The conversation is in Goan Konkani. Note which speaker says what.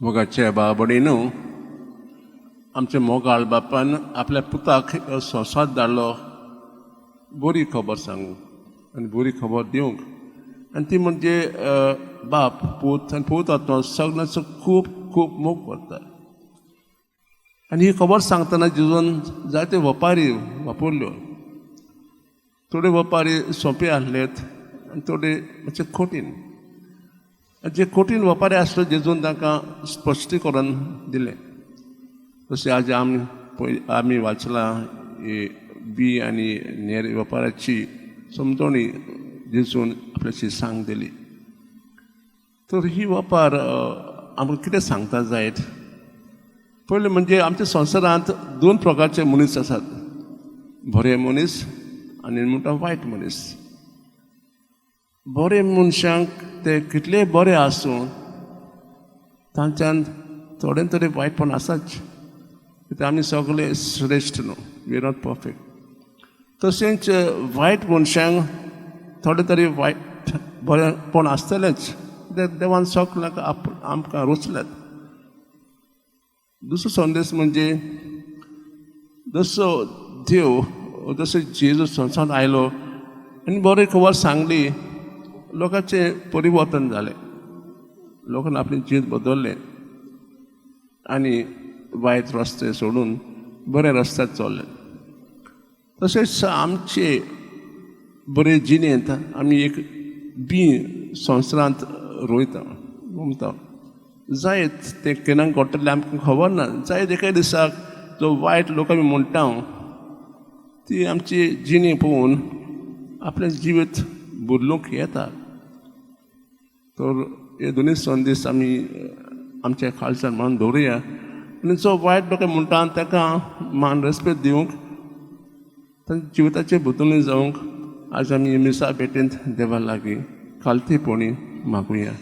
Speaker 1: मोगाच्या बाबडीनू, आमच्या मोगाळ बापान आपल्या पुताक संवसार धाडलो बरी खबर सांगूंक आनी बरी खबर दिवंक. आनी ती म्हणजे बाप, पूत आनी पूत आत्मा सगळ्यांचो खूब खूब मोग करता. आनी ही खबर सांगतना जेजून जायते वपारी वापरल्यो. थोडे वपारी सोंपे आसलेत आनी थोडे मातशे कठीण. जे कठीण वपारी आसले, जेजून तांकां स्पश्टीकरण दिलें. तशें आज आमी पळय आमी वाचलां, ही बी आनी नेर वेपाराची समजोणी जेजून आपल्याची सांग दिली. तर ही वपार आमकां कितें सांगता जायत? पयलें म्हणजे आमच्या संवसारांत दोन प्रकारचे मनीस आसात, बरे मनीस आनी म्हणटा वायट मनीस. बरे मनशांक ते कितलेय बरे आसूं, तांच्यान थोडे तरी वायटपण आसाच, कित्याक आमी सगळे श्रेश्ठ न्हू, we not perfect. तशेंच वायट मनशांक थोडे तरी वायट बरेंपण आसतलेंच, कित्याक देवान सगळ्यांक आमकां रचल्यात. दुसरो संदेश म्हणजे जसो देव, जसो जेजू संवसारांत आयलो आनी बरी खबर सांगली, लोकांचें परिवर्तन जालें. लोकांनी आपलें जिवीत बदललें आनी वायट रस्ते सोडून बऱ्या रस्त्यार चल्ले. तशेंच आमचे बरे जिणेंत आमी एक बी संवसारांत रोयता, रोमता. जायत तें केन्ना घडटलें आमकां खबर ना. जायत एका दिसाक जो वायट लोक आमी म्हणटा, ती आमची जिणी पळोवन आपलें जिवीत बदलूंक येता. तर हे दोनूय संदेश आमी आमच्या काळजान मान दवरुया आनी जो वायट लोक म्हणटा ताका मान रेस्पेद दिवंक, तांच्या जिविताचें बदलून जावंक आज आमी मिसा भेटेंत देवा लागीं खालतीपणी मागुया.